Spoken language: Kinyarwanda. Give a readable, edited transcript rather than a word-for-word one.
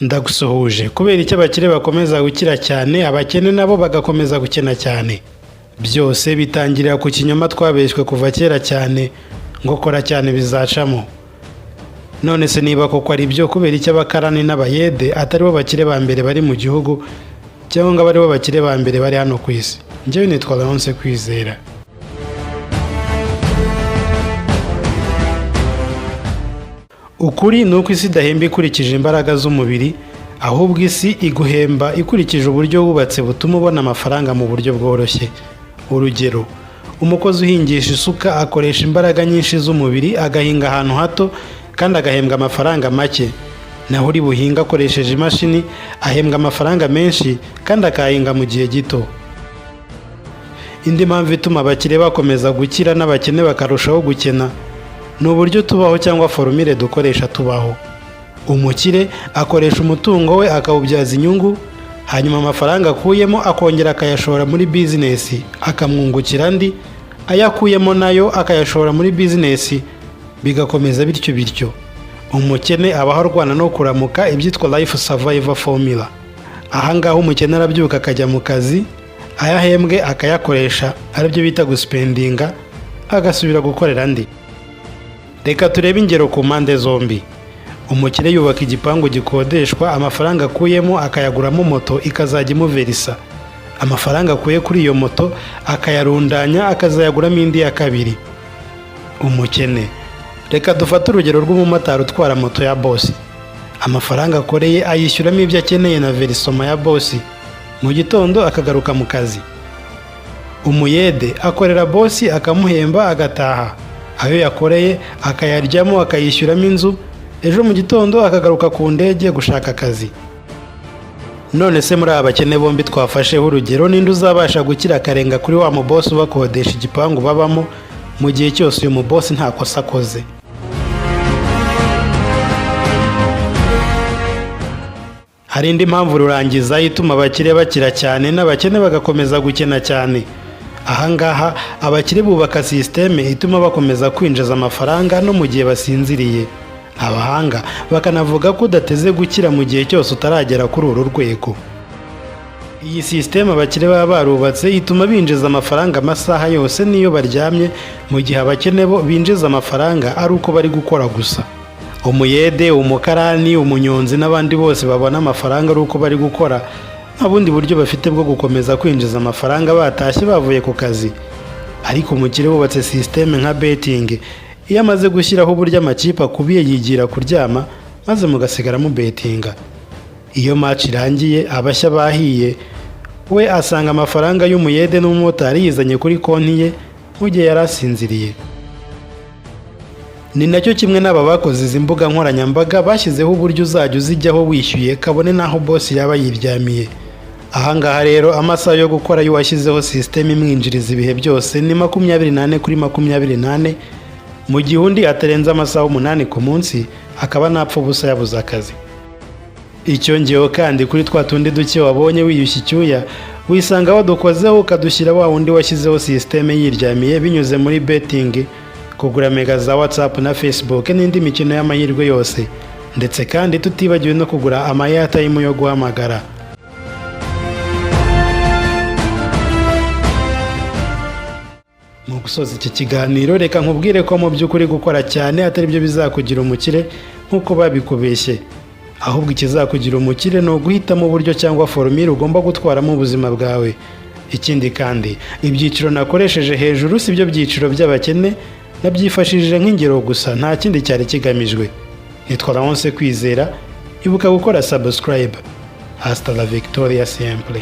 Ndagusuhuje. Kubera icyo abakire bakomeza gukira cyane, abakene nabo bagakomeza gukena cyane? Byose bitangirira ku kinyoma twabeshywe kuva kera cyane ngo kora cyane bizacamo. None se niba koko ari byo, kubera icyo abakarani n'abayede atari bo bakire ba mbere bari mu gihugu, cyangwa ngo abe aribo bakire ba mbere bari hano ku isi? Njyewe nitwa Leonce Kwizera. Ukuri ni uko isi idahemba ikurikije imbaraga z'umubiri, ahubwo isi iguhemba ikurikije uburyo wubatse butuma ubona amafaranga mu buryo bworoshye. Urugero, umukozi uhingisha isuka akoresha imbaraga nyinshi z'umubiri, agahinga ahantu hato kandi agahembwa amafaranga make. Naho uri buhinga akoresheje imashini ahembwa amafaranga menshi kandi akayahinga mu gihe gito. Indi mpamvu ituma abakire bakomeza gukira n'abakene bakarushaho gukena ni uburyo tubaho cyangwa formule dukoresha tubaho. Umukire akoresha umutungo we akawubyaza inyungu, hanyuma amafaranga akuyemo akongera akayashora muri bizinesi akamwungukira andi, ayo akuyemo nayo akayashora muri bizinesi, bigakomeza bityo bityo. Umukene abaho arwana no kuramuka, ibyitwa life survival formula. Ahangaha umukene arabyuka akajya mu kazi, ayo ahembwe akayakoresha, aribyo bita guspendinga, agasubira gukorera andi. Reka turebe ingero ku mpande zombi. Umukire yubaka igipangu gikodeshwa, amafaranga akuyemo akayaguramo moto ikazajya imuverisa. Amafaranga akuye kuri iyo moto akayarundanya, akazayaguramo indi ya kabiri. Umukene, reka dufate urugero rw'umumotari utwara moto ya bosi. Amafaranga akoreye ayishyuramo ibyo akeneye na versement ya bosi, mu gitondo akagaruka mu kazi. Umuyede akorera bosi akamuhemba, agataha, ayo yakoreye akayaryamo, akayishyuramo inzu, ejo mu gitondo akagaruka ku ndege gushaka akazi. None se muri aba bakene bombi twafasheho urugero, ninde uzabasha gukira akarenga kuri wa mubosi ubakodesha igipangu babamo, mu gihe cyose uyu mubosi nta kosa akoze? Hari indi mpamvu rurangiza ituma abakire bakira cyane n'abakene bagakomeza gukena cyane. Ahangaha abakire bubaka sisiteme ituma bakomeza kwinjiza amafaranga no mu gihe basinziriye. Abahanga bakanavuga ko udateze gukira mu gihe cyose utaragera kuri uru rwego. Iyi sisiteme abakire baba barubatse ituma binjiza amafaranga amasaha yose n'iyo baryamye, mu gihe abakene bo binjiza amafaranga ari uko bari gukora gusa. Umuyede, umukarani, umunyonzi n'abandi bose babona amafaranga ari uko bari gukora, nta bundi buryo bafite bwo gukomeza kwinjiza amafaranga batashye bavuye ku kazi. Ariko umukire wubatse sisiteme nka betting, iyo amaze gushyiraho uburyo amakipe akubiye, yigira kuryama maze mugasigara mubetinga. Iyo match irangiye abashya bahiye, we asanga amafaranga y'umuyede n'umumotari yizanye kuri konti ye mu gihe yari asinziriye. Ni nacyo kimwe n'aba bakoze izi mbuga nkoranyambaga bashyizeho uburyo uzajya uzijyaho wishyuye, kabone n'aho bosi yaba yiryamiye. Ahangaha rero amasaha yo gukora y'uwashyizeho sisiteme imwinjiriza ibihe byose ni 24/24, mu gihe undi atarenze amasaha 8 ku munsi, akaba napfa ubusa yabuze akazi. Icyongeyeho kandi, kuri twa tundi duke wabonye wiyushye icyuya, wisanga wadukozeho ukadushyira wa wundi washyizeho sisiteme yiryamiye, binyuze muri betting, kugura mega za WhatsApp na Facebook n'indi mikino y'amahirwe yose, ndetse kandi tutibagiwe no kugura ama airtime yo guhamagara. Mu gusoza iki kiganiro, reka nkubwire ko mu by'ukuri gukora cyane atari byo bizakugira umukire nk'uko babikubeshye. Ahubwo ikizakugira umukire ni uguhitamo uburyo cyangwa formule ugomba gutwaramo ubuzima bwawe. Ikindi kandi, ibyiciro nakoresheje hejuru si byo byiciro by'abakene, nabyifashishije nk'ingero gusa, nta kindi cyari kigamijwe. Nitwa Leonce Kwizera. Ibuka gukora subscribe. Hasta la victoria siempre.